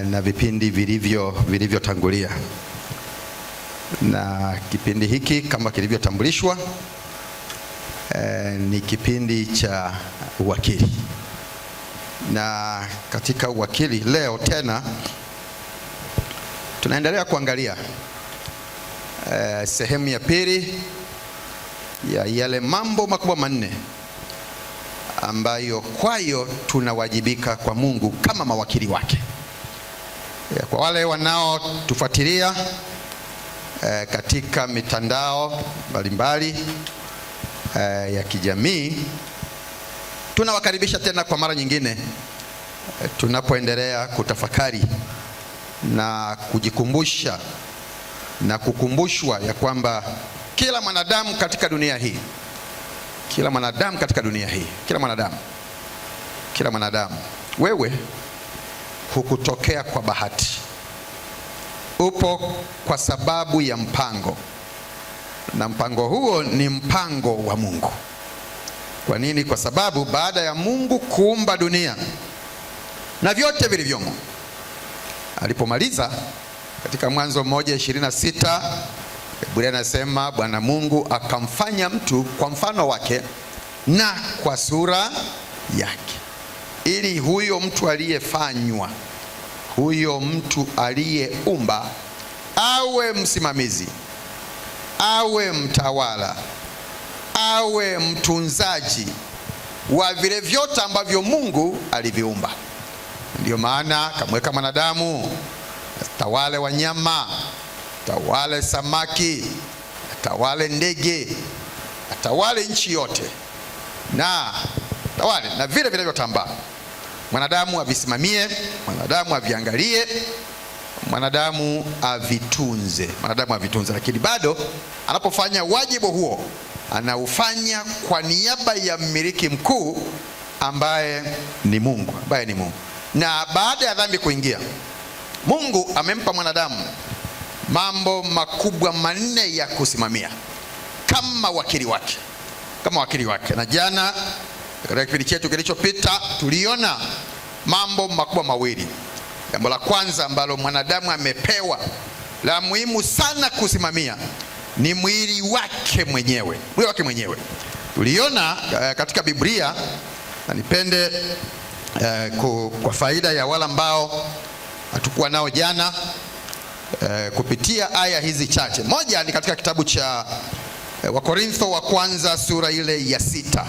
Na vipindi vilivyotangulia. Na kipindi hiki kama kilivyotambulishwa, ni kipindi cha uwakili. Na katika uwakili leo tena tunaendelea kuangalia sehemu ya pili ya yale mambo makubwa manne ambayo kwayo tunawajibika kwa Mungu kama mawakili wake. Kwa wale wanaotufuatilia katika mitandao mbalimbali ya kijamii, tunawakaribisha tena kwa mara nyingine, tunapoendelea kutafakari na kujikumbusha na kukumbushwa ya kwamba kila mwanadamu katika dunia hii, kila mwanadamu katika dunia hii, kila mwanadamu, kila mwanadamu, wewe hukutokea kwa bahati. Upo kwa sababu ya mpango, na mpango huo ni mpango wa Mungu. Kwa nini? Kwa sababu baada ya Mungu kuumba dunia na vyote vilivyomo, alipomaliza katika Mwanzo 1:26, Biblia inasema Bwana Mungu akamfanya mtu kwa mfano wake na kwa sura yake, ili huyo mtu aliyefanywa, huyo mtu aliyeumba, awe msimamizi, awe mtawala, awe mtunzaji wa vile vyote ambavyo Mungu aliviumba. Ndio maana akamweka mwanadamu atawale wanyama, atawale samaki, atawale ndege, atawale nchi yote, na atawale na vile vinavyotambaa. Mwanadamu avisimamie, mwanadamu aviangalie, mwanadamu avitunze, mwanadamu avitunze. Lakini bado anapofanya wajibu huo, anaufanya kwa niaba ya mmiliki mkuu ambaye ni Mungu, ambaye ni Mungu. Na baada ya dhambi kuingia, Mungu amempa mwanadamu mambo makubwa manne ya kusimamia kama wakili wake, kama wakili wake. Na jana katika kipindi chetu kilichopita tuliona mambo makubwa mawili. Jambo la kwanza ambalo mwanadamu amepewa la muhimu sana kusimamia ni mwili wake mwenyewe, mwili wake mwenyewe. Tuliona katika Biblia, na nipende kwa faida ya wale ambao hatukuwa nao jana, kupitia aya hizi chache. Moja ni katika kitabu cha Wakorintho wa kwanza sura ile ya 6.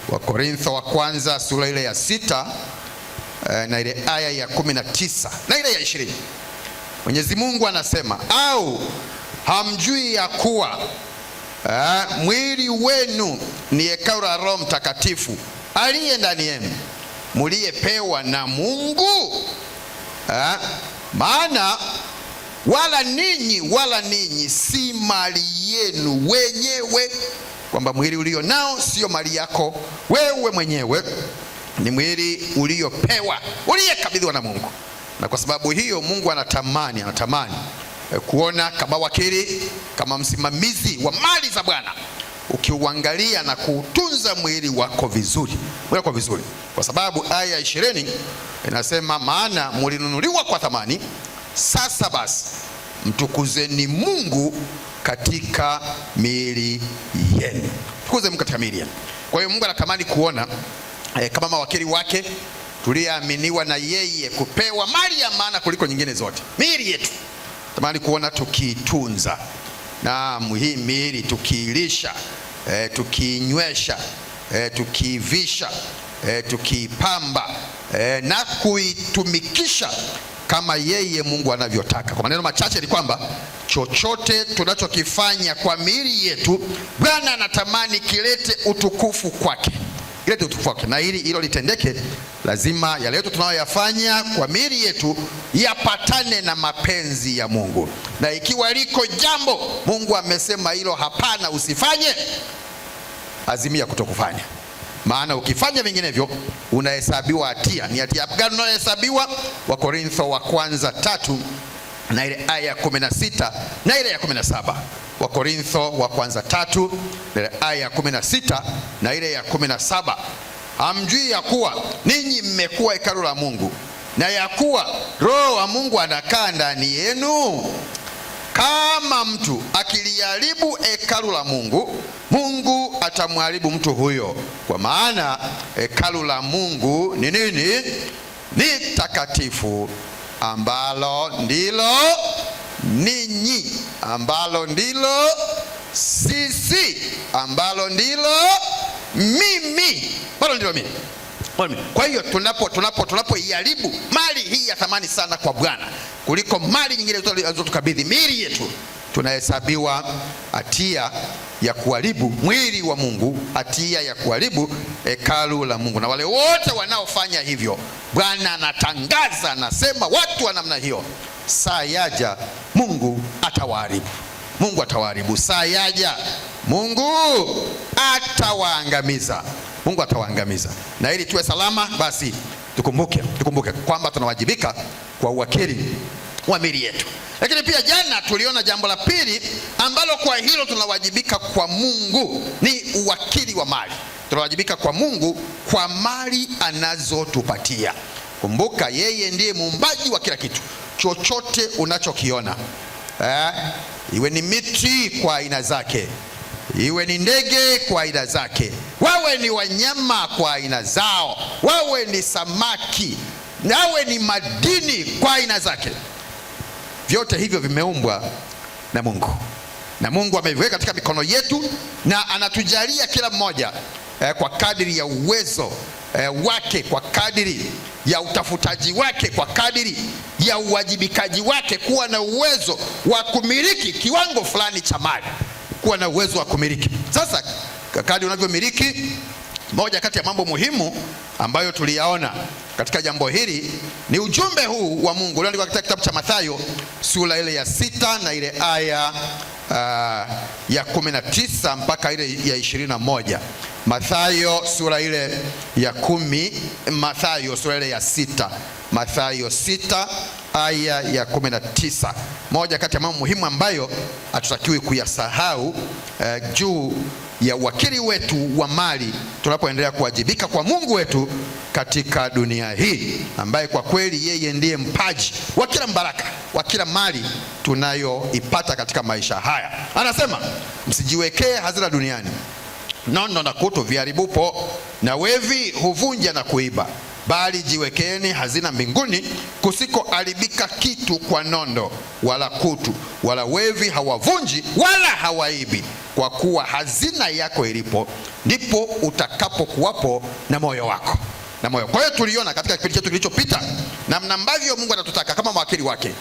Wakorintho wa kwanza sura ile ya 6, na ile aya ya 19 na ile ya 20. Mwenyezi Mungu anasema, au hamjui ya kuwa mwili wenu ni hekalu la Roho Mtakatifu aliye ndani yenu, muliyepewa na Mungu? Maana wala ninyi si mali yenu wenyewe, kwamba mwili ulio nao sio mali yako wewe mwenyewe, ni mwili uliopewa, uliyekabidhiwa na Mungu. Na kwa sababu hiyo Mungu anatamani kuona kama wakili, kama msimamizi wa mali za Bwana, ukiuangalia na kuutunza mwili wako vizuri, mwili wako vizuri. Kwa sababu aya ya 20 inasema, maana mlinunuliwa kwa thamani, sasa basi mtukuzeni Mungu katika miili yenu. Tukuze Mungu katika miili yenu. Kwa hiyo Mungu anatamani kuona kama mawakili wake tuliaminiwa na yeye kupewa mali ya maana kuliko nyingine zote, miili yetu. Tamani kuona tukiitunza, na hii miili tukiilisha, tukiinywesha, tukiivisha, tukiipamba, na kuitumikisha kama yeye Mungu anavyotaka. Kwa maneno machache ni kwamba chochote tunachokifanya kwa miili yetu, Bwana anatamani kilete utukufu kwake, kilete utukufu kwake. Na ili hilo litendeke, lazima yale yote tunayoyafanya kwa miili yetu yapatane na mapenzi ya Mungu. Na ikiwa liko jambo Mungu amesema hilo hapana, usifanye, azimia kutokufanya. Maana ukifanya vinginevyo unahesabiwa hatia. Ni hatia gani unayohesabiwa? Wakorintho wa kwanza 3 na ile aya ya 16 na ile ya 17. Wakorintho wa kwanza 3 na ile aya ya 16 na ile ya 17. Hamjui ya kuwa ninyi mmekuwa hekalu la Mungu na ya kuwa Roho wa Mungu anakaa ndani yenu? Kama mtu akiliharibu hekalu la Mungu, Mungu atamharibu mtu huyo, kwa maana hekalu la Mungu ni nini? Ni takatifu, ambalo ndilo ninyi, ambalo ndilo sisi, ambalo ndilo mimi, ambalo ndilo mimi. Kwa hiyo tunapoiharibu mali hii ya thamani sana kwa Bwana kuliko mali nyingine alizotukabidhi, miili yetu, tunahesabiwa hatia ya kuharibu mwili wa Mungu, hatia ya kuharibu hekalu la Mungu. Na wale wote wanaofanya hivyo, Bwana anatangaza, anasema watu wa namna hiyo, saa yaja Mungu atawaharibu. Mungu atawaharibu. Saa yaja Mungu atawaangamiza. Mungu atawaangamiza. Na ili tuwe salama, basi tukumbuke kwamba tunawajibika kwa uwakili wa miili yetu. Lakini pia jana tuliona jambo la pili ambalo kwa hilo tunawajibika kwa Mungu ni uwakili wa mali. Tunawajibika kwa Mungu kwa mali anazotupatia. Kumbuka yeye ndiye muumbaji wa kila kitu. Chochote unachokiona, iwe ni miti kwa aina zake, iwe ni ndege kwa aina zake, wawe ni wanyama kwa aina zao, wawe ni samaki, nawe ni madini kwa aina zake, vyote hivyo vimeumbwa na Mungu, na Mungu ameviweka katika mikono yetu na anatujalia kila mmoja kwa kadiri ya uwezo wake, kwa kadiri ya utafutaji wake, kwa kadiri ya uwajibikaji wake, kuwa na uwezo wa kumiliki kiwango fulani cha mali, kuwa na uwezo wa kumiliki. Sasa kadri unavyomiliki, moja kati ya mambo muhimu ambayo tuliyaona katika jambo hili ni ujumbe huu wa Mungu ulioandikwa katika kitabu cha Mathayo sura ile ya 6 na ile aya ya 19 mpaka ile ya 21. Mathayo sura ile ya 10, Mathayo sura ile ya 6, Mathayo 6 aya ya 19. Moja kati ya mambo muhimu ambayo hatutakiwi kuyasahau juu ya uwakili wetu wa mali tunapoendelea kuwajibika kwa Mungu wetu katika dunia hii, ambaye kwa kweli yeye ndiye mpaji wa kila mbaraka, wa kila mali tunayoipata katika maisha haya. Anasema, msijiwekee hazina duniani, nondo na kutu viharibupo, na wevi huvunja na kuiba, bali jiwekeni hazina mbinguni, kusikoharibika kitu kwa nondo wala kutu, wala wevi hawavunji wala hawaibi. Kwa kuwa hazina yako ilipo, ndipo utakapokuwapo na moyo wako. Na moyo. Kwa hiyo tuliona katika kipindi chetu kilichopita namna ambavyo Mungu anatutaka kama mawakili wake,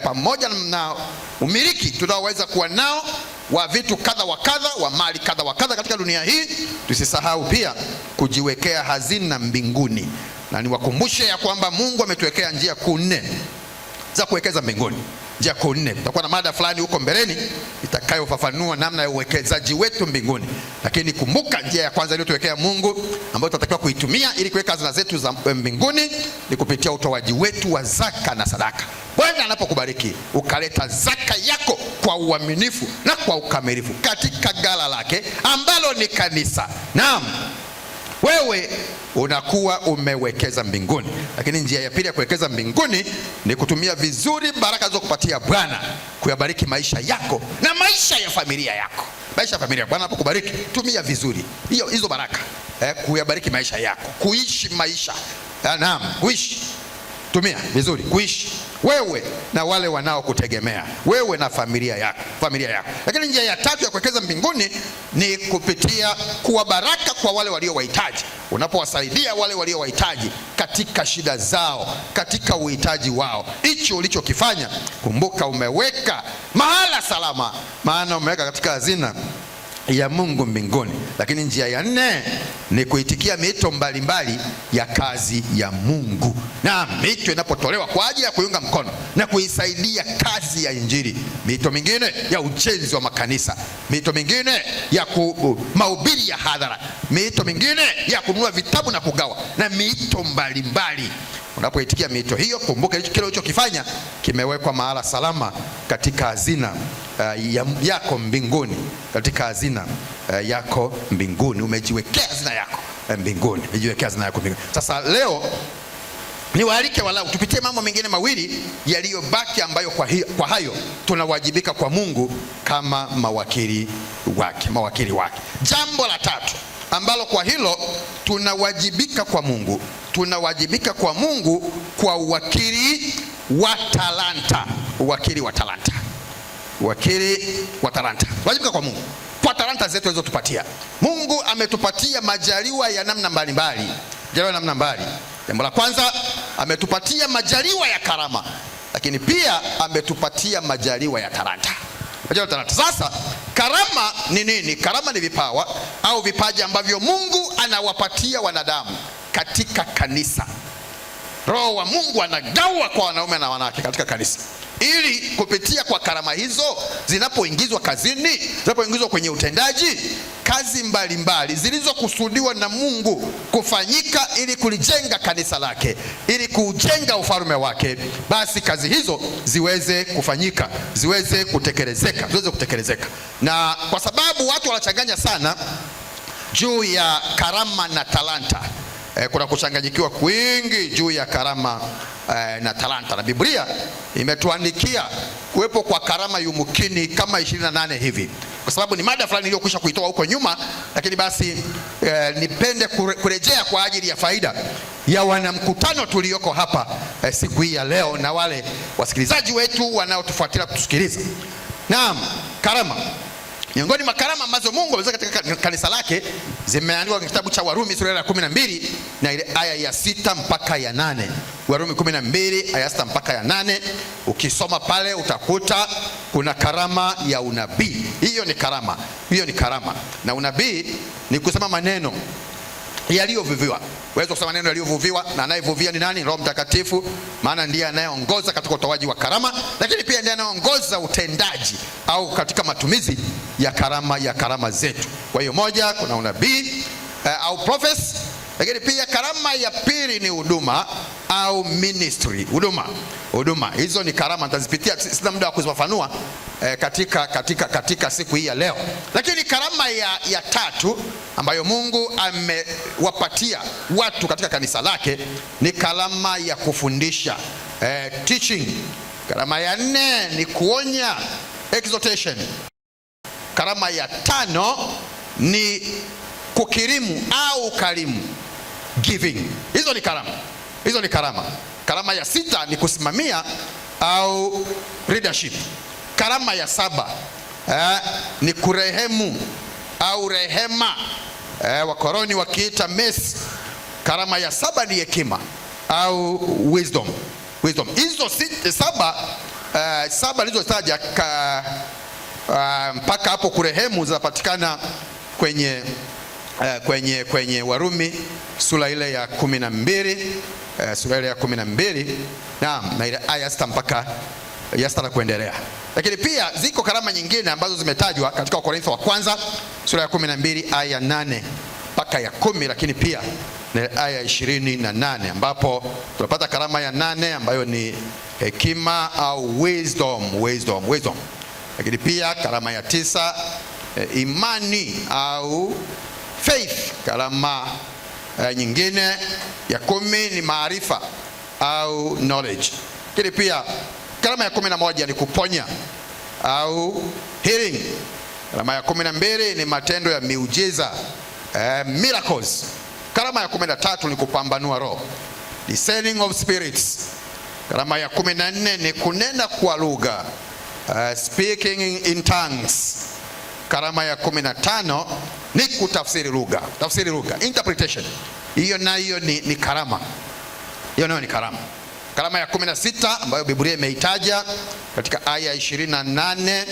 pamoja na umiliki tunaoweza kuwa nao wa vitu kadha wa kadha, wa mali kadha wa kadha katika dunia hii, tusisahau pia kujiwekea hazina mbinguni. Na niwakumbushe ya kwamba Mungu ametuwekea njia kuu 4 za kuwekeza mbinguni. Njia kuu 4. Tutakuwa na mada fulani huko mbeleni itakayofafanua namna ya uwekezaji wetu mbinguni. Lakini kumbuka njia ya kwanza iliyotuwekea Mungu ambayo tunatakiwa kuitumia ili kuweka hazina zetu za mbinguni ni kupitia utoaji wetu wa zaka na sadaka. Bwana anapokubariki ukaleta zaka yako kwa uaminifu na kwa ukamilifu katika ghala lake ambalo ni kanisa, naam, wewe unakuwa umewekeza mbinguni. Lakini njia ya pili ya kuwekeza mbinguni ni kutumia vizuri baraka alizokupatia Bwana, kuyabariki maisha yako na maisha ya familia yako. Maisha ya familia, Bwana anapokubariki tumia vizuri hizo baraka, kuyabariki maisha yako, kuishi maisha, naam, kuishi, tumia vizuri kuishi wewe na wale wanaokutegemea, wewe na familia yako, familia yako. Lakini njia ya tatu ya kuwekeza mbinguni ni kupitia kuwa baraka kwa wale walio wahitaji. Unapowasaidia wale walio wahitaji katika shida zao, katika uhitaji wao, hicho ulichokifanya, kumbuka umeweka mahala salama, maana umeweka katika hazina ya Mungu mbinguni. Lakini njia ya nne ni kuitikia miito mbalimbali ya kazi ya Mungu. Na miito inapotolewa kwa ajili ya kuiunga mkono na kuisaidia kazi ya Injili, miito mingine ya ujenzi wa makanisa, miito mingine ya mahubiri ya hadhara, miito mingine ya kununua vitabu na kugawa, na miito mbalimbali. Unapoitikia miito hiyo, kumbuka kile ulichokifanya kimewekwa mahala salama katika hazina yako mbinguni, katika hazina yako mbinguni. Umejiwekea hazina yako mbinguni, umejiwekea hazina yako mbinguni. Sasa leo Niwaalike walau tupitie mambo mengine mawili yaliyobaki ambayo kwa hayo tunawajibika kwa Mungu kama mawakili wake, mawakili wake. Jambo la tatu ambalo kwa hilo tunawajibika kwa Mungu, tunawajibika kwa Mungu kwa uwakili wa talanta, uwakili wa talanta, uwakili wa talanta. Wajibika kwa Mungu kwa talanta zetu alizotupatia. Mungu ametupatia majaliwa ya namna mbalimbali, majaliwa ya namna mbali. Jambo la kwanza, ametupatia majaliwa ya karama, lakini pia ametupatia majaliwa ya talanta. Majaliwa ya talanta. Sasa karama ni nini? Karama ni vipawa au vipaji ambavyo Mungu anawapatia wanadamu katika kanisa. Roho wa Mungu anagawa kwa wanaume na wanawake katika kanisa, ili kupitia kwa karama hizo zinapoingizwa kazini, zinapoingizwa kwenye utendaji, kazi mbalimbali zilizokusudiwa na Mungu kufanyika ili kulijenga kanisa lake, ili kuujenga ufalme wake, basi kazi hizo ziweze kufanyika, ziweze kutekelezeka, ziweze kutekelezeka. Na kwa sababu watu wanachanganya sana juu ya karama na talanta, kuna kuchanganyikiwa kwingi juu ya karama na talanta, na Biblia imetuandikia kuwepo kwa karama yumkini kama 28 hivi, kwa sababu ni mada fulani iliyokwisha kuitoa huko nyuma, lakini basi nipende kurejea kwa ajili ya faida ya wanamkutano tulioko hapa siku hii ya leo na wale wasikilizaji wetu wanaotufuatilia kutusikiliza. Naam, karama miongoni mwa karama ambazo Mungu ameweka katika kanisa lake zimeandikwa kwenye kitabu cha Warumi sura ya 12 na ile aya ya 6 mpaka ya 8. Warumi 12 aya 6 mpaka ya 8. Ukisoma pale utakuta kuna karama ya unabii. Hiyo ni karama, hiyo ni karama. Na unabii ni kusema maneno yaliyovuviwa. Uwezo kusema maneno yaliyovuviwa, na anayevuvia ni nani? Roho Mtakatifu, maana ndiye anayeongoza katika utoaji wa karama, lakini pia ndiye anayeongoza utendaji au katika matumizi ya karama zetu. Kwa hiyo moja, kuna unabii au prophecy, lakini pia karama ya pili ni huduma au ministry. Huduma, huduma hizo ni karama, nitazipitia, sina muda wa kuzifafanua katika siku hii ya leo. Lakini karama ya tatu ambayo Mungu amewapatia watu katika kanisa lake ni karama ya kufundisha, teaching. Karama ya nne ni kuonya, exhortation. Karama ya tano ni kukirimu au karimu, giving. Hizo ni karama, hizo ni karama. Karama ya sita ni kusimamia au leadership. Karama ya saba ni kurehemu au rehema, wakoroni wakiita mercy. Karama ya saba ni hekima au wisdom. Wisdom. Hizo saba nilizotaja mpaka hapo kurehemu zinapatikana kwenye Warumi sura ile ya 12, sura ile ya 12, naam, na ile aya 6 mpaka ya 6 na kuendelea. Lakini pia ziko karama nyingine ambazo zimetajwa katika Wakorintho wa kwanza sura ya 12 aya 8 mpaka ya 10, lakini pia na aya 28 ambapo tunapata karama ya 8 ambayo ni hekima au wisdom, wisdom, wisdom. Lakini pia karama ya 9 imani au faith. Karama nyingine ya 10 ni maarifa au knowledge. Lakini pia karama ya 11 ni kuponya au healing. Karama ya 12 ni matendo ya miujiza, miracles. Karama ya 13 ni kupambanua roho, discerning of spirits. Karama ya 14 ni kunena kwa lugha, speaking in tongues. Karama ya 15 ni kutafsiri lugha, tafsiri lugha, interpretation. Hiyo nayo ni karama, hiyo nayo ni karama. Karama ya 16 ambayo Biblia imeitaja katika aya 28,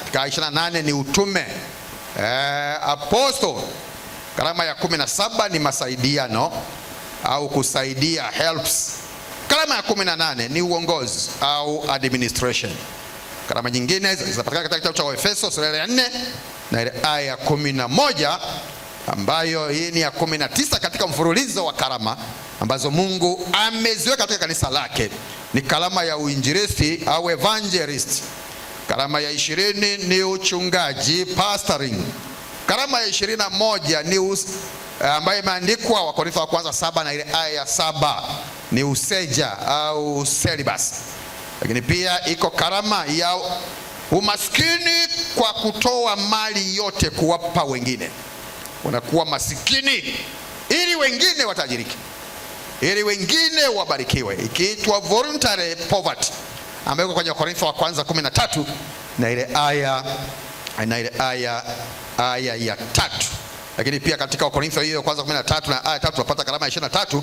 katika aya 28 ni utume, apostle. Karama ya 17 ni masaidiano au kusaidia, helps. Karama ya 18 ni uongozi au administration. Karama nyingine zinapatikana katika kitabu cha Waefeso sura ya 4 na ile aya ya 11, ambayo hii ni ya 19 katika mfululizo wa karama ambazo Mungu ameziweka katika kanisa lake. Ni karama ya uinjilisti au evangelist. Karama ya 20 ni uchungaji, pastoring. Karama ya 21 ni ambayo imeandikwa Wakorintho wa kwanza 7 na ile aya ya 7 ni useja au celibasi. Lakini pia iko karama ya umaskini kwa kutoa mali yote kuwapa wengine. Unakuwa masikini ili wengine watajirike, ili wengine wabarikiwe, ikiitwa voluntary poverty, ambayo iko kwenye Wakorintho wa kwanza 13 na ile aya ya 3. Lakini pia katika Wakorintho hiyo kwanza 13 na aya 3 tunapata karama ya 23,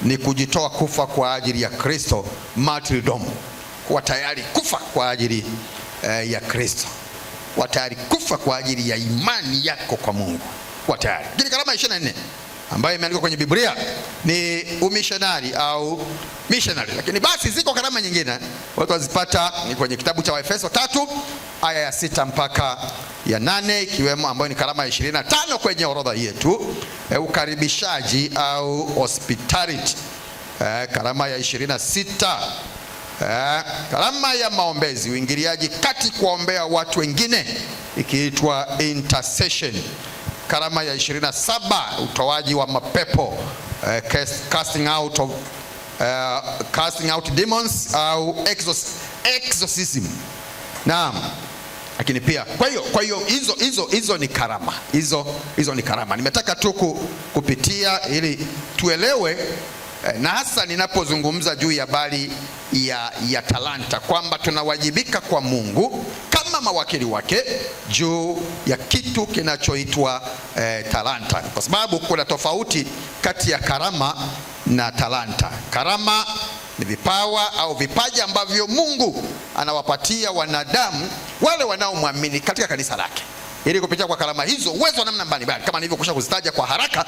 ni kujitoa kufa kwa ajili ya Kristo, martyrdom, kuwa tayari kufa kwa ajili ya Kristo, kuwa tayari kufa kwa ajili ya imani yako kwa Mungu, kuwa tayari. Lakini karama ya 24 ambayo imeandikwa kwenye Biblia ni umishonari au missionary. Lakini basi ziko karama nyingine watu wazipata ni kwenye kitabu cha Waefeso 3 aya ya 6 mpaka ya 8, ikiwemo ambayo ni karama ya 25 kwenye orodha yetu, ukaribishaji au hospitality. Karama ya 26, karama ya maombezi, uingiliaji kati kuombea watu wengine, ikiitwa intercession. Karama ya 27, utoaji wa mapepo, casting out demons au exorcism. Naam. Lakini pia kwa hiyo hizo ni karama. Hizo ni karama. Nimetaka tu kupitia ili tuelewe, na hasa ninapozungumza juu ya habari ya talanta, kwamba tunawajibika kwa Mungu kama mawakili wake juu ya kitu kinachoitwa talanta, kwa sababu kuna tofauti kati ya karama na talanta. Karama ni vipawa au vipaji ambavyo Mungu anawapatia wanadamu wale wanaomwamini katika kanisa lake, ili kupitia kwa karama hizo uwezo wa namna mbalimbali kama nilivyokwisha kuzitaja kwa haraka,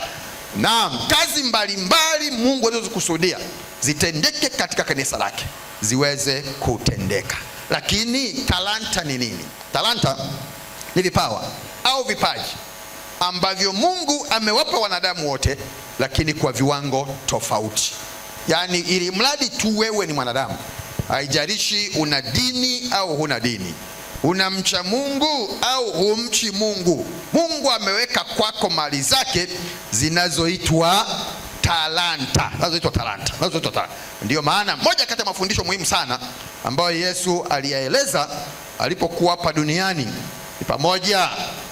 na kazi mbalimbali Mungu alizokusudia zitendeke katika kanisa lake ziweze kutendeka. Lakini talanta ni nini? Talanta ni vipawa au vipaji ambavyo Mungu amewapa wanadamu wote, lakini kwa viwango tofauti. Yaani ili mradi tu wewe ni mwanadamu, haijalishi una dini au huna dini, unamcha Mungu au humchi Mungu, Mungu ameweka kwako mali zake zinazoitwa talanta, zinazoitwa talanta, zinazoitwa talanta. Ndiyo maana moja kati ya mafundisho muhimu sana ambayo Yesu aliyaeleza alipokuwa hapa duniani ni pamoja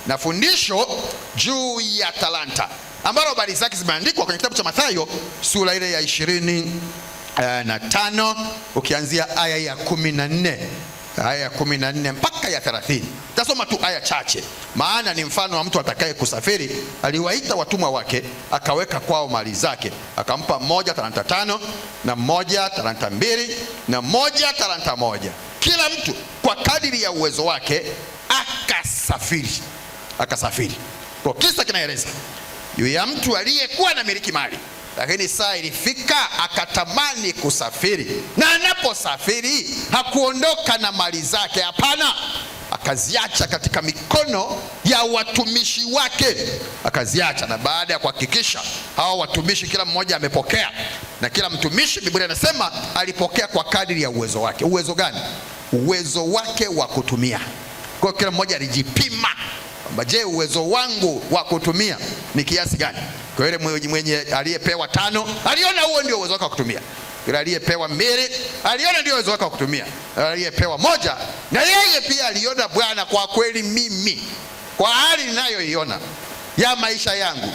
na fundisho juu ya talanta, ambalo habari zake zimeandikwa kwenye kitabu cha Mathayo sura ile ya 25 ukianzia aya ya 14, aya ya 14 mpaka ya 30. Tasoma tu aya chache, maana ni mfano wa mtu atakaye kusafiri. Aliwaita watumwa wake, akaweka kwao mali zake, akampa mmoja talanta 5 na mmoja talanta 2 na mmoja talanta 1, kila mtu kwa kadiri ya uwezo wake, akasafiri. Akasafiri. Kwa kisa kinaeleza juu ya mtu aliyekuwa anamiliki mali, lakini saa ilifika akatamani kusafiri, na anaposafiri hakuondoka na mali zake, hapana, akaziacha katika mikono ya watumishi wake, akaziacha. Na baada ya kuhakikisha hawa watumishi kila mmoja amepokea, na kila mtumishi Biblia inasema alipokea kwa kadiri ya uwezo wake. Uwezo gani? Uwezo wake wa kutumia. Kwa kila mmoja alijipima kwamba je, uwezo wangu wa kutumia ni kiasi gani? Kwa yule mwenye aliyepewa 5 aliona huo ndio uwezo wake wa kutumia. Yule aliyepewa 2 aliona ndio uwezo wake wa kutumia. Aliyepewa 1 na yeye pia aliona, Bwana, kwa kweli mimi kwa hali ninayoiona ya maisha yangu,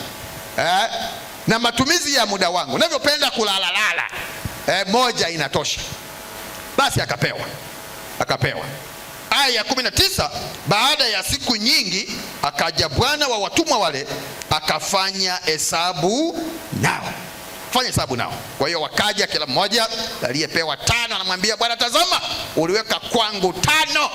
na matumizi ya muda wangu, ninavyopenda kulalalala, 1 inatosha. Basi akapewa. Akapewa. Aya ya 19, baada ya siku nyingi akaja bwana wa watumwa wale akafanya hesabu nao. Fanya hesabu nao. Kwa hiyo wakaja kila mmoja, aliyepewa 5 anamwambia bwana, tazama uliweka kwangu 5,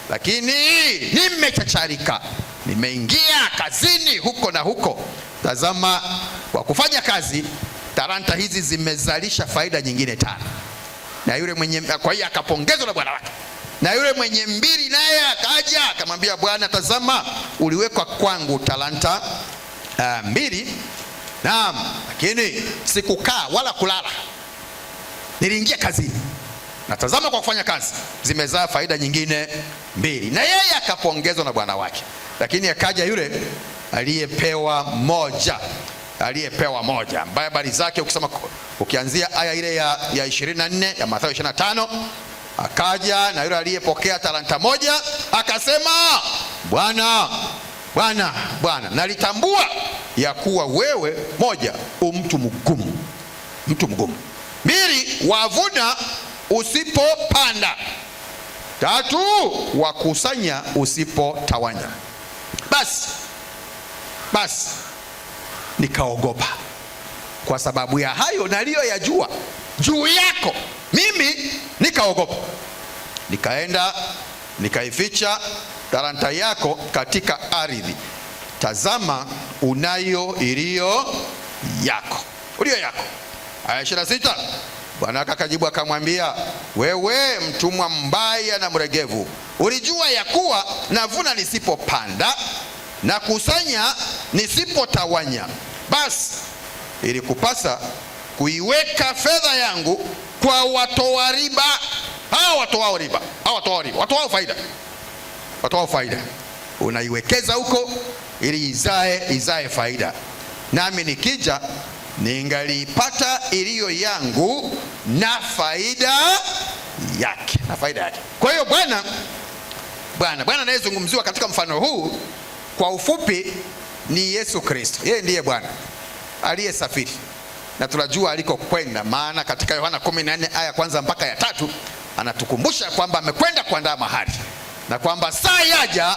lakini nimechacharika, nimeingia kazini huko na huko. Tazama, kwa kufanya kazi talanta hizi zimezalisha faida nyingine 5. Na yule mwenye, kwa hiyo akapongezwa na bwana wake. Na yule mwenye 2 naye akaja akamwambia, bwana, tazama uliwekwa kwangu talanta 2, naam, lakini sikukaa wala kulala, niliingia kazini, na tazama kwa kufanya kazi zimezaa faida nyingine 2. Na yeye akapongezwa na bwana wake. Lakini akaja yule aliyepewa 1, Aliyepewa moja, ambaye habari zake ukisoma ukianzia aya ile ya 24 ya Mathayo 25, akaja na yule aliyepokea talanta moja akasema, Bwana, Bwana, Bwana, nalitambua ya kuwa wewe, moja, mtu mgumu, mtu mgumu; mbili, wavuna usipopanda; tatu, wakusanya usipotawanya. Basi nikaogopa kwa sababu ya hayo naliyoyajua juu yako, mimi nikaogopa, nikaenda nikaificha talanta yako katika ardhi. Tazama, unayo iliyo yako, uliyo yako. Aya 26, Bwana akajibu akamwambia, wewe mtumwa mbaya na mregevu, ulijua ya kuwa navuna nisipopanda na kusanya nisipotawanya. Basi ilikupasa kuiweka fedha yangu kwa watoa riba. Hao watoao riba, hao watoao riba, watoao faida, watoao faida, unaiwekeza huko ili izae faida, nami nikija ningaliipata iliyo yangu na faida yake, na faida yake. Kwa hiyo Bwana anayezungumziwa katika mfano huu kwa ufupi ni Yesu Kristo. Yeye ndiye Bwana aliyesafiri na tunajua alikokwenda, maana katika Yohana 14 aya kwanza mpaka ya 3 anatukumbusha kwamba amekwenda kuandaa mahali na kwamba saa yaja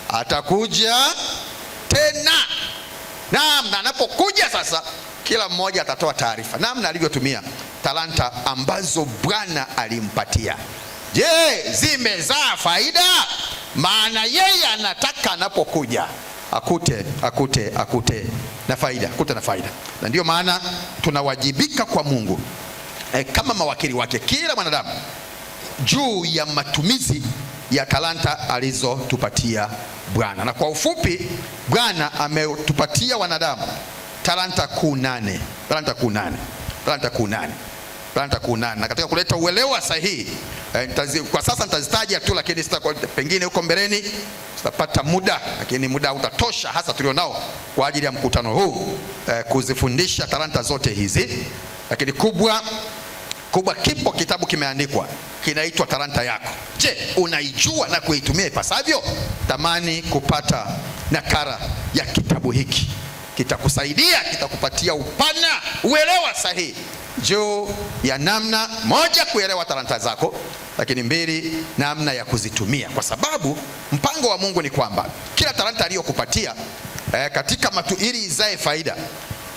atakuja tena. Naam, na anapokuja sasa kila mmoja atatoa taarifa namna alivyotumia talanta ambazo Bwana alimpatia. Je, zimezaa faida? Maana yeye anataka anapokuja akute akute akute na faida, akute na faida. Na ndiyo maana tunawajibika kwa Mungu kama mawakili wake, kila mwanadamu juu ya matumizi ya talanta alizotupatia Bwana. Na kwa ufupi, Bwana ametupatia wanadamu talanta kuu nane, talanta kuu nane, talanta kuu nane, talanta kuu nane. Na katika kuleta uelewa sahihi kwa sasa nitazitaja tu, lakini pengine huko mbeleni tutapata muda, lakini muda utatosha hasa tulionao kwa ajili ya mkutano huu kuzifundisha talanta zote hizi. Lakini kubwa kubwa, kipo kitabu kimeandikwa kinaitwa Talanta Yako. Je, unaijua na kuitumia ipasavyo? Tamani kupata nakala ya kitabu hiki, kitakusaidia, kitakupatia upana, uelewa sahihi juu ya namna moja, kuelewa talanta zako, lakini mbili, namna ya kuzitumia, kwa sababu mpango wa Mungu ni kwamba kila talanta aliyokupatia katika ili izae faida,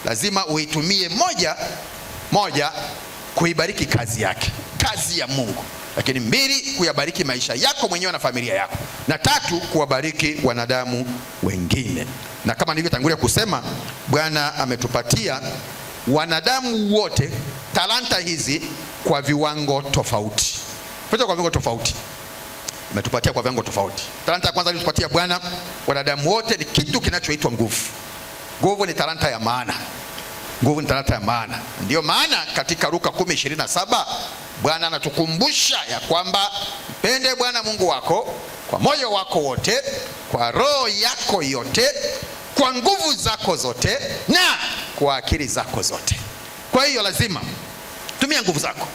lazima uitumie moja, kuibariki kazi yake, kazi ya Mungu, lakini mbili, kuyabariki maisha yako mwenyewe na familia yako, na tatu, kuwabariki wanadamu wengine. Na kama nilivyotangulia kusema, Bwana ametupatia wanadamu wote talanta hizi kwa viwango tofauti. Kwa viwango tofauti. Ametupatia kwa viwango tofauti. Talanta ya kwanza aliyotupatia Bwana wanadamu wote ni kitu kinachoitwa nguvu. Nguvu ni talanta ya maana. Nguvu ni talanta ya maana. Ndiyo maana katika Luka 10:27 Bwana anatukumbusha ya kwamba mpende Bwana Mungu wako kwa moyo wako wote, kwa roho yako yote, kwa nguvu zako zote na kwa akili zako zote. Kwa hiyo lazima tumia nguvu zako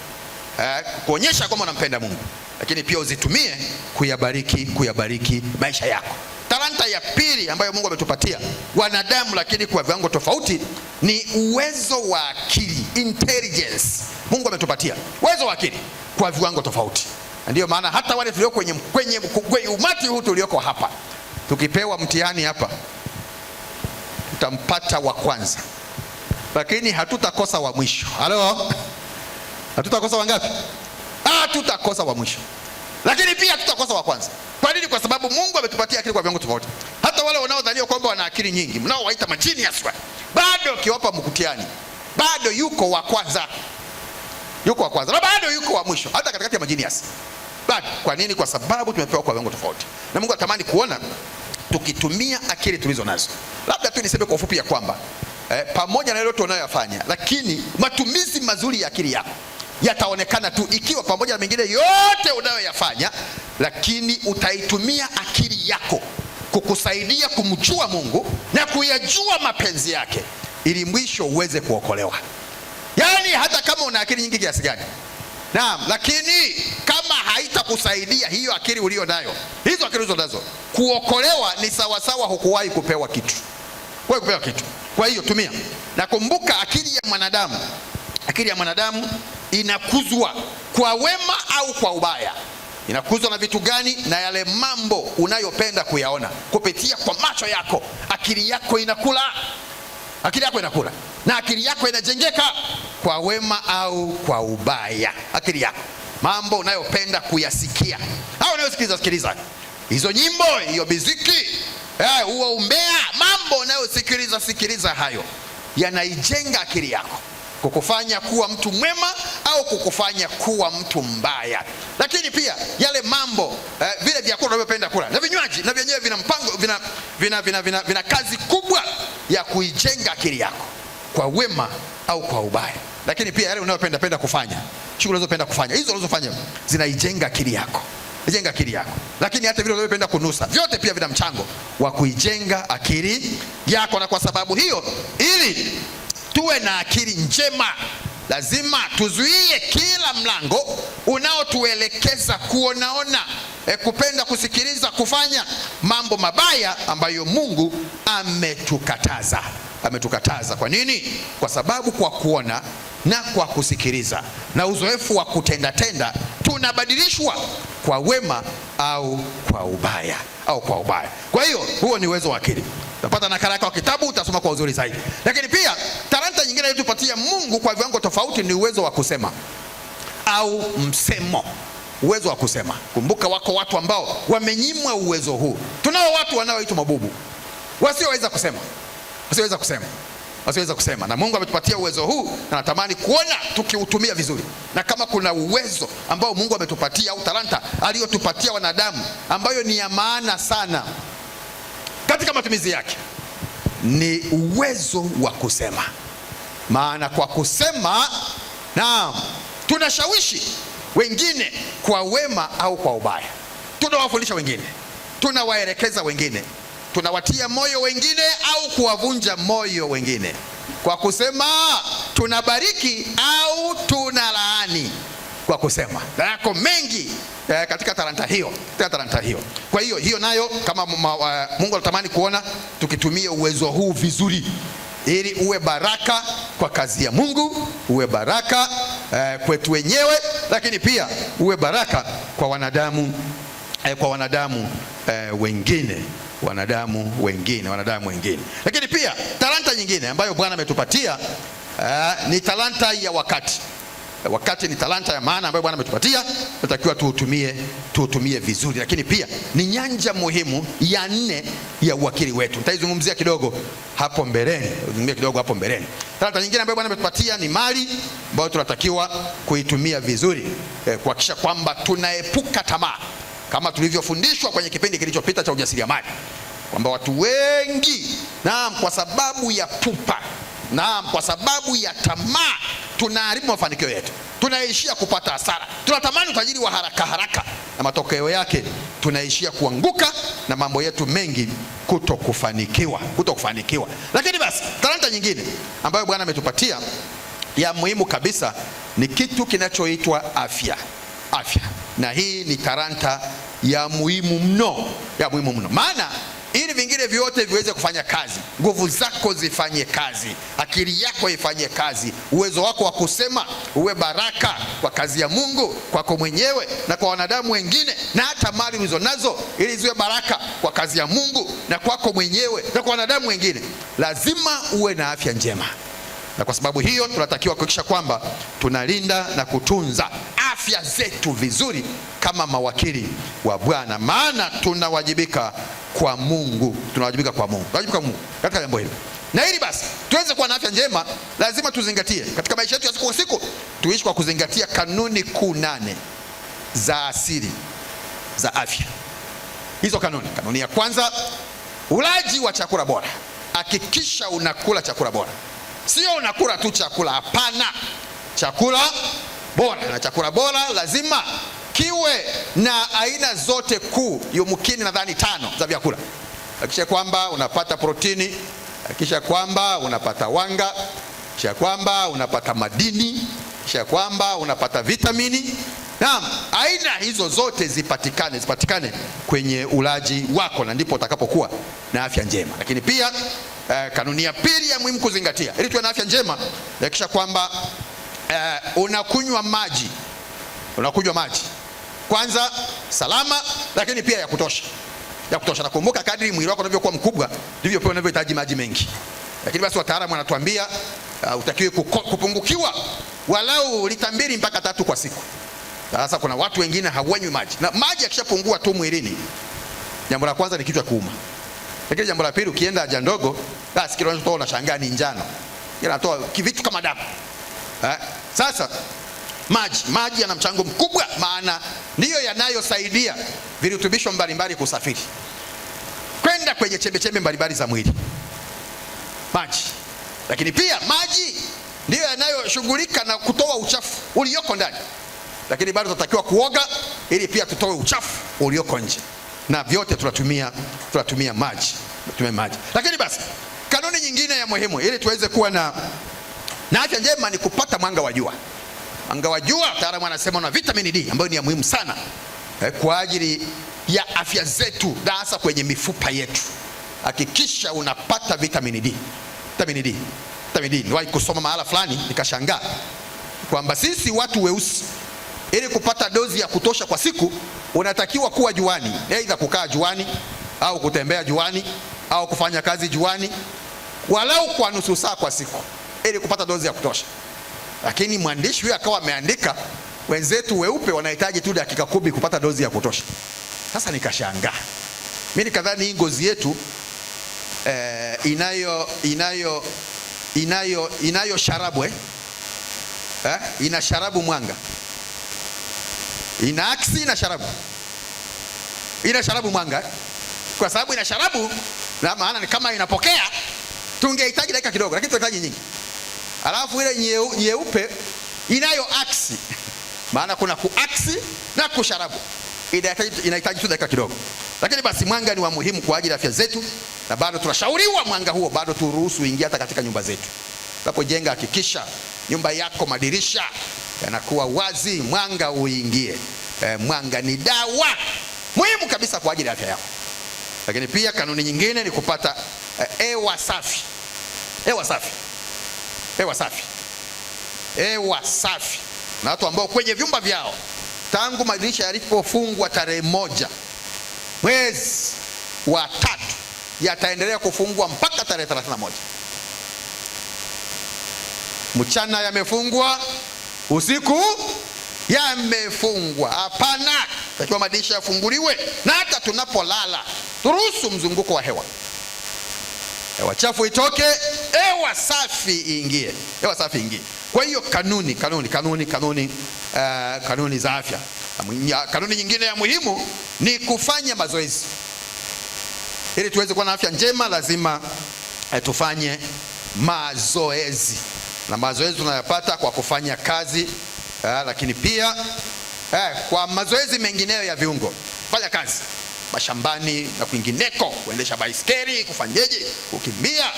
kuonyesha kwamba unampenda Mungu, lakini pia uzitumie kuyabariki maisha yako. Talanta ya pili ambayo Mungu ametupatia wanadamu, lakini kwa viwango tofauti, ni uwezo wa akili, intelligence. Mungu ametupatia uwezo wa akili kwa viwango tofauti. Ndiyo maana hata wale tulio kwenye umati huu tulioko hapa, tukipewa mtihani hapa tutampata wa kwanza, lakini hatutakosa wa mwisho. Halo, hatutakosa wangapi? Hatutakosa wa mwisho, lakini pia hatutakosa wa kwanza. Kwa nini? Kwa sababu Mungu ametupatia akili kwa viwango tofauti. Hata wale wanaodhania kwamba wana akili nyingi, mnaowaita majini aswa, bado kiwapa mkutiani, bado yuko wa kwanza, yuko wa kwanza na bado yuko wa mwisho, hata katikati ya majini aswa bado. Kwa nini? Kwa sababu tumepewa kwa viwango tofauti, na Mungu atamani kuona tukitumia akili tulizo nazo. Labda tu niseme kwa ufupi ya kwamba pamoja na yote unayoyafanya, lakini matumizi mazuri ya akili yako yataonekana tu ikiwa pamoja na mengine yote unayoyafanya, lakini utaitumia akili yako kukusaidia kumjua Mungu na kuyajua mapenzi yake, ili mwisho uweze kuokolewa. Yaani hata kama una akili nyingi kiasi gani, naam, lakini kama haitakusaidia hiyo akili ulio nayo, hizo akili ulizo nazo, kuokolewa ni sawasawa hukuwahi kupewa kitu, hukuwahi kupewa kitu. Kwa hiyo tumia, na kumbuka, akili ya mwanadamu inakuzwa kwa wema au kwa ubaya. Inakuzwa na vitu gani? Na yale mambo unayopenda kuyaona kupitia kwa macho yako. Akili yako inakula, akili yako inakula na akili yako inajengeka kwa wema au kwa ubaya. Akili yako, mambo unayopenda kuyasikia au unayosikiliza sikiliza, hizo nyimbo, hiyo miziki, huo umbea, mambo unayosikiliza sikiliza, hayo yanaijenga akili yako kukufanya kuwa mtu mwema au kukufanya kuwa mtu mbaya. Lakini pia yale mambo vile vyakula unavyopenda kula na vinywaji na vyenyewe vina mpango, vina kazi kubwa ya kuijenga akili yako kwa wema au kwa ubaya. Lakini pia yale unayopenda penda kufanya, shughuli unazopenda kufanya, hizo unazofanya zinaijenga akili yako, jenga akili yako. Lakini hata vile unavyopenda kunusa, vyote pia vina mchango wa kuijenga akili yako. Na kwa sababu hiyo, ili tuwe na akili njema, lazima tuzuie kila mlango unaotuelekeza kuonaona, kupenda kusikiliza, kufanya mambo mabaya ambayo Mungu ametukataza. Ametukataza. Kwa nini? Kwa sababu kwa kuona na kwa kusikiliza na uzoefu wa kutendatenda tunabadilishwa kwa wema au kwa ubaya, au kwa ubaya. Kwa hiyo huo ni uwezo wa akili. Utapata nakala yako ya kitabu, utasoma kwa uzuri zaidi. Lakini pia talanta nyingine aliyotupatia Mungu kwa viwango tofauti ni uwezo wa kusema au msemo. Uwezo wa kusema. Kumbuka wako watu ambao wamenyimwa uwezo huu. Tunao watu wanaoitwa mabubu, wasioweza kusema, wasioweza kusema, wasioweza kusema. Na Mungu ametupatia uwezo huu na natamani kuona tukiutumia vizuri. Na kama kuna uwezo ambao Mungu ametupatia au talanta aliyotupatia wanadamu ambayo ni ya maana sana katika matumizi yake, ni uwezo wa kusema. Maana kwa kusema, naam, tunashawishi wengine kwa wema au kwa ubaya. Tunawafundisha wengine, tunawaelekeza wengine, tunawatia moyo wengine au kuwavunja moyo wengine. Kwa kusema tunabariki au tunalaani kwa kusema. Na yako mengi katika talanta hiyo, katika talanta hiyo. Kwa hiyo hiyo nayo kama Mungu anatamani kuona tukitumia uwezo huu vizuri, ili uwe baraka kwa kazi ya Mungu, uwe baraka kwetu wenyewe, lakini pia uwe baraka kwa wanadamu, kwa wanadamu wengine, wanadamu wengine, wanadamu wengine. Lakini pia talanta nyingine ambayo Bwana ametupatia ni talanta ya wakati. Wakati ni talanta ya maana ambayo Bwana ametupatia, tunatakiwa tuutumie vizuri. Lakini pia ni nyanja muhimu ya nne ya uwakili wetu. Nitaizungumzia kidogo hapo mbeleni, nitaizungumzia kidogo hapo mbeleni. Talanta nyingine ambayo Bwana ametupatia ni mali ambayo tunatakiwa kuitumia vizuri, kuhakikisha kwamba tunaepuka tamaa kama tulivyofundishwa kwenye kipindi kilichopita cha ujasiriamali, kwamba watu wengi, naam, kwa sababu ya pupa, naam, kwa sababu ya tamaa tunaharibu mafanikio yetu, tunaishia kupata hasara, tunatamani utajiri wa haraka haraka, na matokeo yake tunaishia kuanguka na mambo yetu mengi kutokufanikiwa, kutokufanikiwa. Lakini basi talanta nyingine ambayo Bwana ametupatia ya muhimu kabisa ni kitu kinachoitwa afya. Afya, na hii ni talanta ya muhimu mno, ya muhimu mno, maana ili vingine vyote viweze kufanya kazi, nguvu zako zifanye kazi, akili yako ifanye kazi, uwezo wako wa kusema uwe baraka kwa kazi ya Mungu, kwako mwenyewe na kwa wanadamu wengine, na hata mali ulizo nazo ili ziwe baraka kwa kazi ya Mungu na kwako mwenyewe na kwa wanadamu wengine, lazima uwe na afya njema. Na kwa sababu hiyo tunatakiwa kuhakikisha kwamba tunalinda na kutunza afya zetu vizuri kama mawakili wa Bwana, maana tunawajibika kwa Mungu, tunawajibika kwa Mungu, tunawajibika kwa Mungu katika jambo hili. Na ili basi tuweze kuwa na afya njema, lazima tuzingatie katika maisha yetu ya siku kwa siku, tuishi kwa kuzingatia kanuni kuu 8 za asili za afya. Hizo kanuni, kanuni ya kwanza, ulaji wa chakula bora. Hakikisha unakula chakula bora, sio unakula tu chakula, hapana, chakula bora. Na chakula bora lazima kiwe na aina zote kuu yumkini, nadhani 5 za vyakula. Hakikisha kwamba unapata protini, Hakikisha kwamba unapata wanga, hakikisha kwamba unapata madini, hakikisha kwamba unapata vitamini. Naam, aina hizo zote zipatikane kwenye ulaji wako, na ndipo utakapokuwa na afya njema. Lakini pia kanuni ya pili ya muhimu kuzingatia ili tuwe na afya njema, hakikisha kwamba unakunywa maji. Unakunywa maji kwanza salama, lakini pia ya kutosha. Ya kutosha. Nakumbuka kadri mwili wako unavyokuwa mkubwa ndivyo pia unavyohitaji maji mengi. Lakini basi wataalamu wanatuambia utakiwe kupungukiwa walau lita 2 mpaka 3 kwa siku. Sasa kuna watu wengine hawanywi maji, na maji yakishapungua tu mwilini, jambo la kwanza ni kichwa kuuma. Lakini jambo la pili, ukienda haja ndogo, basi kile unachotoa unashangaa ni njano, inatoa kivitu kama damu. Sasa maji yana mchango mkubwa, maana ndiyo yanayosaidia virutubisho mbalimbali kusafiri kwenda kwenye chembe-chembe mbalimbali za mwili. Maji. Lakini pia maji ndiyo yanayoshughulika na kutoa uchafu ulioko ndani. Lakini bado tunatakiwa kuoga ili pia tutoe uchafu ulioko nje. Na vyote tunatumia maji. Tunatumia maji. Lakini basi kanuni nyingine ya muhimu ili tuweze kuwa na afya njema ni kupata mwanga wa jua. Mwanga wa jua, wataalamu wanasema una vitamini D ambayo ni ya muhimu sana kwa ajili ya afya zetu, na hasa kwenye mifupa yetu. Hakikisha unapata vitamini D. Vitamini D. Vitamini D. Niliwahi kusoma mahala fulani nikashangaa kwamba sisi watu weusi ili kupata dozi ya kutosha kwa siku unatakiwa kuwa juani, aidha kukaa juani au kutembea juani au kufanya kazi juani walau kwa nusu saa kwa siku ili kupata dozi ya kutosha. Lakini mwandishi huyu akawa ameandika wenzetu weupe wanahitaji tu dakika 10 kupata dozi ya kutosha. Sasa nikashangaa. Mimi nikadhani hii ngozi yetu inayo sharabu Ina sharabu mwanga. Ina aksi na sharabu. Ina sharabu mwanga. Kwa sababu ina sharabu, na maana ni kama inapokea, tungehitaji dakika kidogo, lakini tunahitaji nyingi. Alafu ile nyeupe inayo aksi. Maana kuna kuaksi na kusharabu. Inahitaji tu dakika kidogo. Lakini basi mwanga ni wa muhimu kwa ajili ya afya zetu, na bado tunashauriwa mwanga huo bado turuhusu ingia hata katika nyumba zetu. Unapojenga hakikisha nyumba yako madirisha yanakuwa wazi, mwanga uingie. Mwanga ni dawa muhimu kabisa kwa ajili ya afya yako. Lakini pia kanuni nyingine ni kupata hewa safi. Hewa safi. Hewa safi. Hewa safi. Na watu ambao kwenye vyumba vyao tangu madirisha yalipofungwa tarehe 1 mwezi wa 3 yataendelea kufungwa mpaka tarehe 31. Mchana yamefungwa, usiku yamefungwa. Hapana, takiwa madirisha yafunguliwe, na hata tunapolala turuhusu mzunguko wa hewa. Hewa chafu itoke, hewa safi iingie. Hewa safi iingie. Kwa hiyo kanuni za afya. Kanuni nyingine ya muhimu ni kufanya mazoezi. Ili tuweze kuwa na afya njema lazima tufanye mazoezi. Na mazoezi tunayapata kwa kufanya kazi, lakini pia kwa mazoezi mengineyo ya viungo. Fanya kazi mashambani na kwingineko, kuendesha baiskeli, kufanyeje, kukimbia.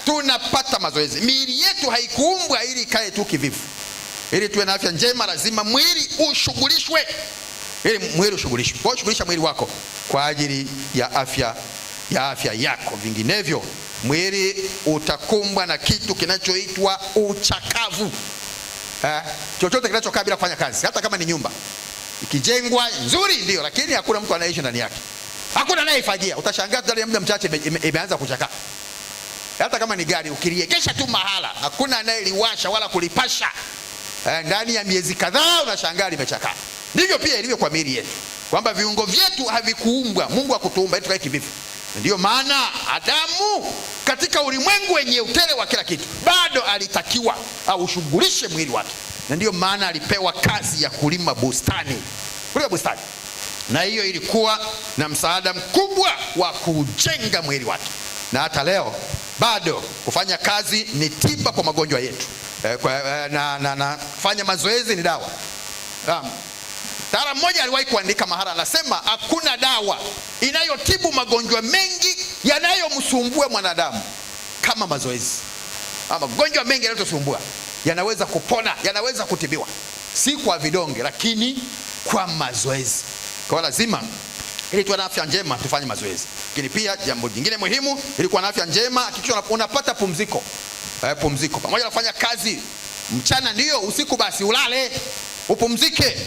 Tunapata mazoezi. Miili yetu haikuumbwa ili ikae tu kivivu. Ili tuwe na afya njema lazima mwili ushughulishwe. Ili mwili ushughulishwe. Kwa hiyo shughulisha mwili wako kwa ajili ya afya yako. Vinginevyo mwili utakumbwa na kitu kinachoitwa uchakavu. Chochote kinachokaa bila kufanya kazi, hata kama ni nyumba ikijengwa nzuri ndio, lakini hakuna mtu anayeishi ndani yake, hakuna anayeifagia, utashangaa ndani ya muda mchache imeanza kuchakaa. Hata kama ni gari ukiliegesha tu mahala, hakuna anayeliwasha wala kulipasha, ndani ya miezi kadhaa unashangaa limechakaa. Ndivyo pia ilivyo kwa miili yetu, kwamba viungo vyetu havikuumbwa, Mungu hakutuumba ili tukae kivivu. Ndiyo maana Adamu katika ulimwengu wenye utele wa kila kitu bado alitakiwa aushughulishe mwili wake. Na ndiyo maana alipewa kazi ya kulima bustani. Kulima bustani. Na hiyo ilikuwa na msaada mkubwa wa kujenga mwili wake. Na hata leo bado kufanya kazi ni tiba kwa magonjwa yetu. Na kufanya mazoezi ni dawa. Mtaalamu mmoja aliwahi kuandika mahala, anasema hakuna dawa inayotibu magonjwa mengi yanayomsumbua mwanadamu kama mazoezi. Magonjwa mengi yanayotusumbua yanaweza kupona, yanaweza kutibiwa, si kwa vidonge, lakini kwa mazoezi. Kwa lazima ili tuwe na afya njema tufanye mazoezi. Lakini pia jambo jingine muhimu ili kuwa na afya njema, hakikisha unapata pumziko. Pumziko. Pamoja na kufanya kazi mchana ndio, usiku basi ulale, upumzike.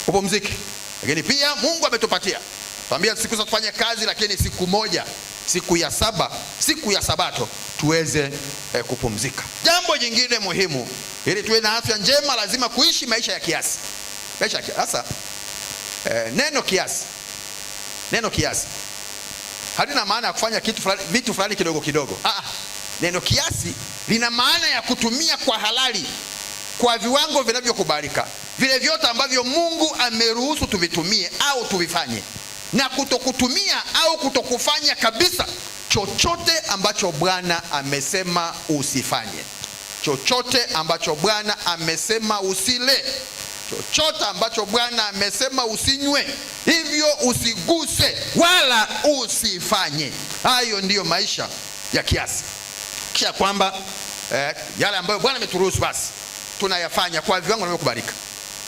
Upumzike. Lakini pia Mungu ametupatia, tuambia siku za kufanya kazi, lakini siku moja, siku ya saba, siku ya Sabato tuweze kupumzika. Jambo jingine muhimu ili tuwe na afya njema, lazima kuishi maisha ya kiasi. Maisha ya kiasi. Sasa neno kiasi, neno kiasi halina maana ya kufanya kitu fulani, vitu fulani kidogo kidogo. Neno kiasi lina maana ya kutumia kwa halali, kwa viwango vinavyokubalika, vile vyote ambavyo Mungu ameruhusu tuvitumie au tuvifanye, na kutokutumia au kutokufanya kabisa chochote ambacho Bwana amesema usifanye, chochote ambacho Bwana amesema usile, chochote ambacho Bwana amesema usinywe, hivyo usiguse wala usifanye. Hayo ndiyo maisha ya kiasi. Kisha kwamba yale ambayo Bwana ameturuhusu basi tunayafanya kwa viwango vinavyokubalika.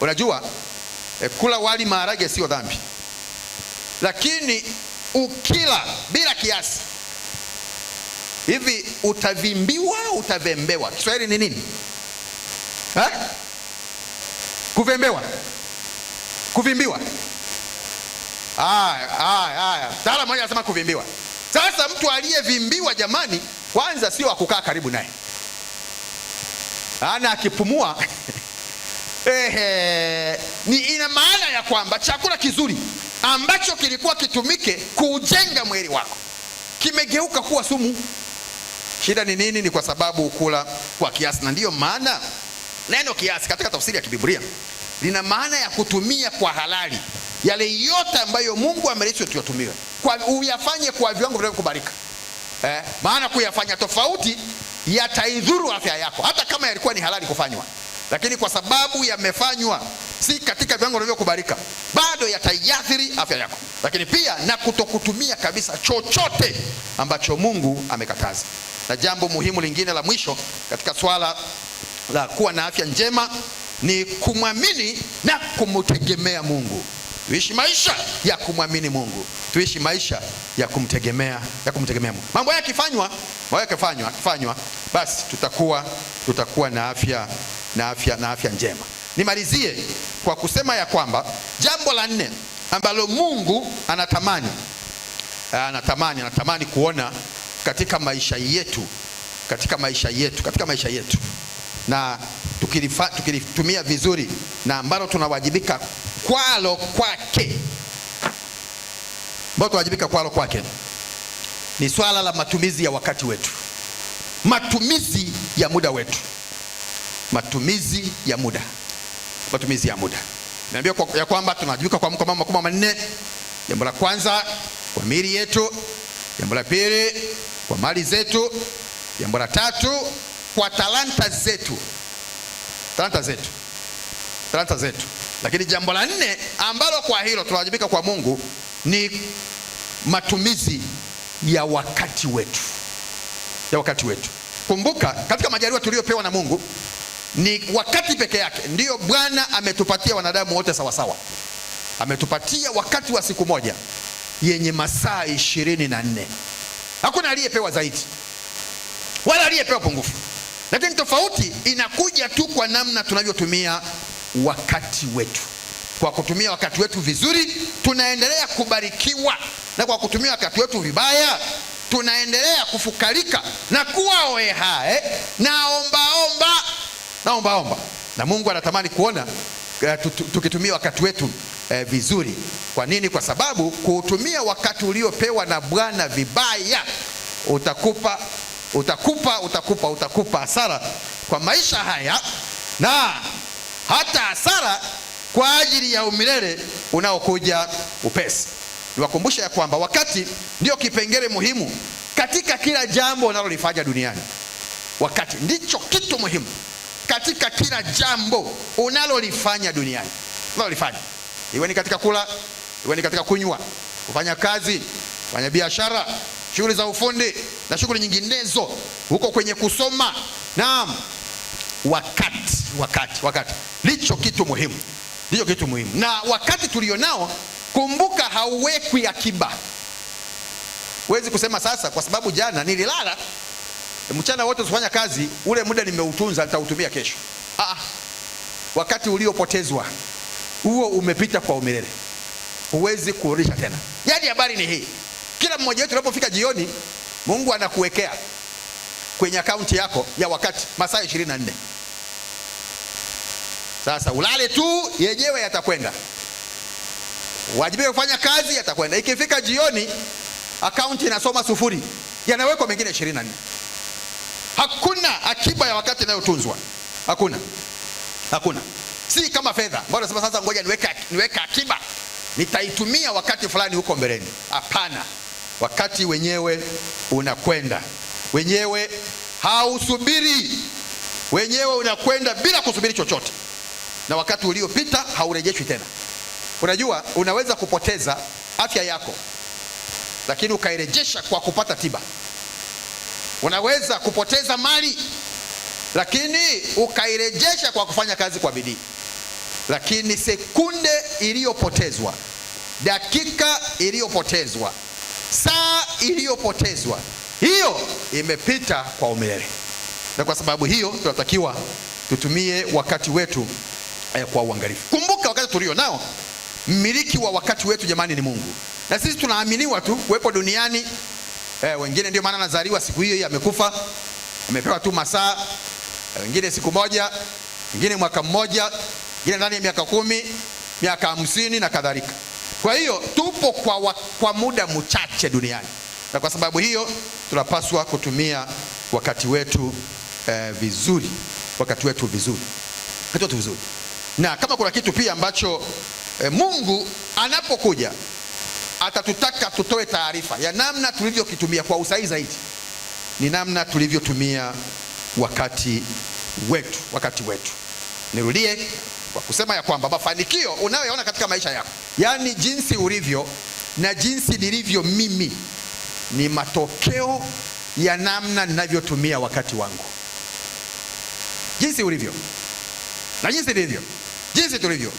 Unajua, kula wali maharage sio dhambi, lakini ukila bila kiasi hivi utavimbiwa, utavembewa. Kiswahili ni nini? Ha? Kuvembewa, kuvimbiwa. Haya. Mtaalamu mmoja anasema kuvimbiwa. Sasa mtu aliyevimbiwa, jamani, kwanza sio akukaa karibu naye, ana akipumua ni ina maana ya kwamba chakula kizuri ambacho kilikuwa kitumike kuujenga mwili wako kimegeuka kuwa sumu. Shida ni nini? Ni kwa sababu kula kwa kiasi. Na ndiyo maana neno kiasi katika tafsiri ya kibiblia lina maana ya kutumia kwa halali yale yote ambayo Mungu ameruhusu tuyatumie, kwa uyafanye kwa viwango vinavyokubalika. Maana kuyafanya tofauti yataidhuru afya yako, hata kama yalikuwa ni halali kufanywa, lakini kwa sababu yamefanywa si katika viwango vinavyokubalika, bado yataiathiri afya yako. Lakini pia na kutokutumia kabisa chochote ambacho Mungu amekataza. Na jambo muhimu lingine la mwisho katika swala la kuwa na afya njema ni kumwamini na kumtegemea Mungu. Tuishi maisha ya kumwamini Mungu, tuishi maisha ya kumtegemea, ya kumtegemea Mungu. Mambo haya yakifanywa, yakifanywa, basi tutakuwa na afya, na afya, na afya njema. Nimalizie kwa kusema ya kwamba jambo la nne ambalo Mungu anatamani kuona katika maisha yetu, katika maisha yetu, katika maisha yetu, na tukilitumia vizuri, na ambalo tunawajibika kwalo kwake, ambalo tunawajibika kwalo kwake, ni swala la matumizi ya wakati wetu, matumizi ya muda wetu, matumizi ya muda, matumizi ya muda. Niambia ya kwamba tunawajibika kwa mambo makubwa manne. Jambo la kwanza kwa miili yetu, jambo la pili kwa mali zetu, jambo la tatu kwa talanta zetu, talanta zetu, talanta zetu. Lakini jambo la nne ambalo kwa hilo tunawajibika kwa Mungu ni matumizi ya wakati wetu, ya wakati wetu. Kumbuka katika majaliwa tuliyopewa na Mungu ni wakati peke yake ndiyo Bwana ametupatia wanadamu wote sawa sawa. Ametupatia wakati wa siku moja yenye masaa 24. Hakuna aliyepewa zaidi wala aliyepewa pungufu. Lakini tofauti inakuja tu kwa namna tunavyotumia wakati wetu. Kwa kutumia wakati wetu vizuri tunaendelea kubarikiwa, na kwa kutumia wakati wetu vibaya tunaendelea kufukarika na kuwa oehae na ombaomba, na ombaomba. Na Mungu anatamani kuona tukitumia wakati wetu vizuri. Kwa nini? Kwa sababu kuutumia wakati uliopewa na Bwana vibaya utakupa hasara kwa maisha haya na hata hasara kwa ajili ya umilele unaokuja upesi. Niwakumbushe ya kwamba wakati ndio kipengele muhimu katika kila jambo unalolifanya duniani. Wakati ndicho kitu muhimu katika kila jambo unalolifanya duniani. Unalolifanya, iwe ni katika kula, iwe ni katika kunywa, kufanya kazi, kufanya biashara, shughuli za ufundi na shughuli nyinginezo, huko kwenye kusoma. Naam, wakati wakati wakati ndicho kitu muhimu, ndicho kitu muhimu. Na wakati tulionao, kumbuka, hauwekwi akiba. Huwezi kusema sasa, kwa sababu jana nililala mchana wote usifanya kazi, ule muda nimeutunza, nitautumia kesho. Ah, wakati uliopotezwa huo umepita kwa umilele, huwezi kurudisha tena. Yaani habari ni hii, kila mmoja wetu unapofika jioni, Mungu anakuwekea kwenye akaunti yako ya wakati masaa 24. Sasa ulale tu, yenyewe yatakwenda. Wajibike kufanya kazi, yatakwenda. Ikifika jioni, akaunti inasoma sufuri, yanawekwa mengine 24. Hakuna akiba ya wakati inayotunzwa, hakuna, hakuna. Si kama fedha ambayo unasema sasa, ngoja niweke akiba, nitaitumia wakati fulani huko mbeleni. Hapana, wakati wenyewe unakwenda wenyewe, hausubiri wenyewe, unakwenda bila kusubiri chochote, na wakati uliopita haurejeshwi tena. Unajua, unaweza kupoteza afya yako, lakini ukairejesha kwa kupata tiba. Unaweza kupoteza mali, lakini ukairejesha kwa kufanya kazi kwa bidii. Lakini sekunde iliyopotezwa, dakika iliyopotezwa, saa iliyopotezwa, hiyo imepita kwa umilele. Na kwa sababu hiyo tunatakiwa tutumie wakati wetu kwa uangalifu. Kumbuka wakati tulio nao, mmiliki wa wakati wetu jamani ni Mungu, na sisi tunaaminiwa tu kuwepo duniani. Wengine ndio maana anazaliwa siku hiyo hiyo amekufa, amepewa tu masaa, wengine siku moja, wengine mwaka mmoja, wengine ndani ya miaka 10, miaka 50 na kadhalika. Kwa hiyo tupo kwa muda mchache duniani, na kwa sababu hiyo tunapaswa kutumia wakati wetu vizuri, wakati wetu vizuri, wakati wetu vizuri. Na kama kuna kitu pia ambacho Mungu anapokuja atatutaka tutoe taarifa ya namna tulivyokitumia kwa usahihi zaidi, ni namna tulivyotumia wakati wetu, wakati wetu. Nirudie kwa kusema ya kwamba mafanikio unayoyaona katika maisha yako, yaani jinsi ulivyo na jinsi nilivyo mimi, ni matokeo ya namna ninavyotumia wakati wangu. Jinsi ulivyo na jinsi nilivyo, jinsi tulivyo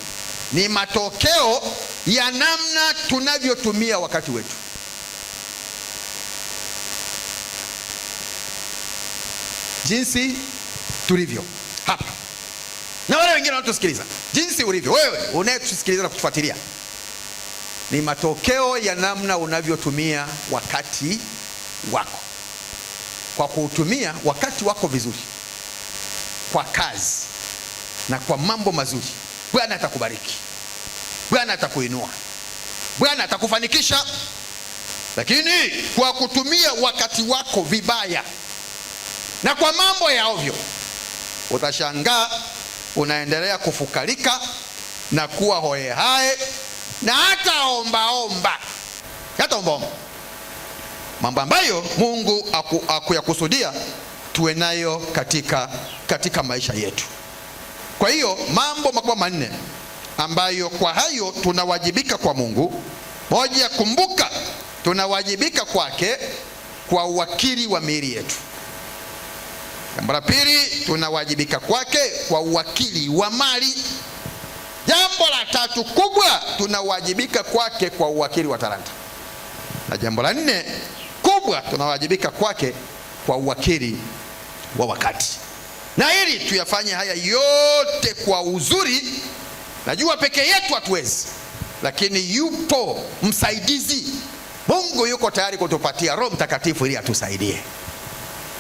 ni matokeo ya namna tunavyotumia wakati wetu. Jinsi tulivyo hapa na wale wengine wanatusikiliza, jinsi ulivyo wewe unayetusikiliza na kutufuatilia ni matokeo ya namna unavyotumia wakati wako. Kwa kuutumia wakati wako vizuri kwa kazi na kwa mambo mazuri, Bwana atakubariki, Bwana atakuinua, Bwana atakufanikisha. Lakini kwa kutumia wakati wako vibaya na kwa mambo ya ovyo, utashangaa unaendelea kufukalika na kuwa hoehae na hata ombaomba, hata ombaomba, mambo ambayo Mungu akuyakusudia tuwe nayo katika maisha yetu. Kwa hiyo mambo makubwa manne ambayo kwa hayo tunawajibika kwa Mungu. Moja, kumbuka tunawajibika kwake kwa uwakili wa miili yetu. Jambo la pili, tunawajibika kwake kwa uwakili wa mali. Jambo la tatu kubwa, tunawajibika kwake kwa uwakili wa talanta. Na jambo la nne kubwa, tunawajibika kwake kwa uwakili wa wakati. Na ili tuyafanye haya yote kwa uzuri, najua peke yetu hatuwezi, lakini yupo msaidizi. Mungu yuko tayari kutupatia Roho Mtakatifu ili atusaidie,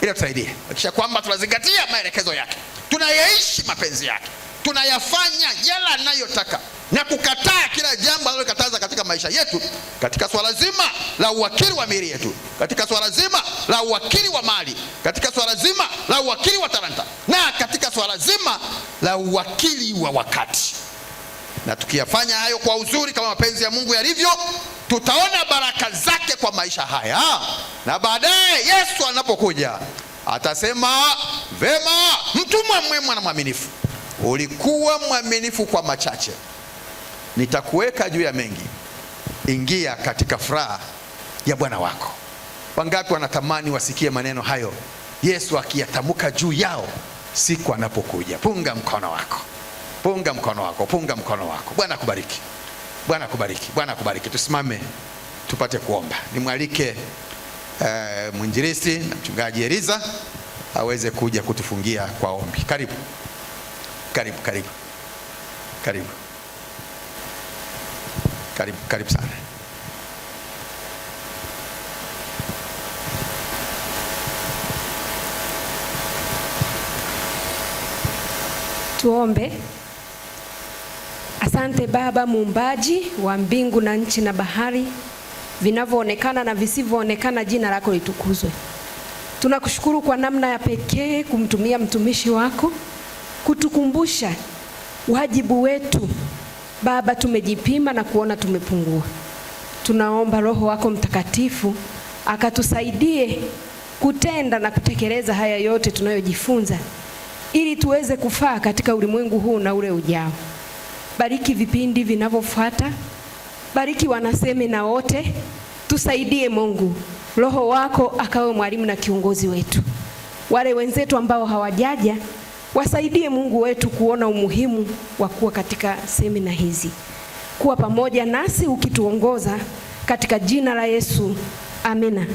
ili atusaidie kisha kwamba tunazingatia maelekezo yake, tunayaishi mapenzi yake, tunayafanya yale anayotaka na kukataa kila jambo analokataza katika maisha yetu, katika swala zima la uwakili wa miili yetu, katika swala zima la uwakili wa mali, katika swala zima la uwakili wa talanta, na katika swala zima la uwakili wa wakati. Na tukiyafanya hayo kwa uzuri kama mapenzi ya Mungu yalivyo, tutaona baraka zake kwa maisha haya, na baadaye Yesu anapokuja atasema, vema, mtumwa mwema na mwaminifu, ulikuwa mwaminifu kwa machache, nitakuweka juu ya mengi, ingia katika furaha ya Bwana wako. Wangapi wanatamani wasikie maneno hayo Yesu akiyatamka juu yao siku anapokuja? Punga mkono wako, punga mkono wako, punga mkono wako. Bwana akubariki, Bwana akubariki, Bwana akubariki. Tusimame tupate kuomba. Nimwalike mwinjilisti na mchungaji Eliza aweze kuja kutufungia kwa ombi. Karibu, karibu, karibu, karibu, karibu, karibu sana. Tuombe. Asante Baba muumbaji wa mbingu na nchi na bahari, vinavyoonekana na visivyoonekana, jina lako litukuzwe. Tunakushukuru kwa namna ya pekee kumtumia mtumishi wako kutukumbusha wajibu wetu. Baba, tumejipima na kuona tumepungua. Tunaomba Roho wako Mtakatifu akatusaidie kutenda na kutekeleza haya yote tunayojifunza, ili tuweze kufaa katika ulimwengu huu na ule ujao. Bariki vipindi vinavyofuata, bariki wanasemina wote, tusaidie Mungu, Roho wako akawe mwalimu na kiongozi wetu. Wale wenzetu ambao hawajaja, wasaidie Mungu wetu kuona umuhimu wa kuwa katika semina hizi. Kuwa pamoja nasi ukituongoza katika jina la Yesu, amina.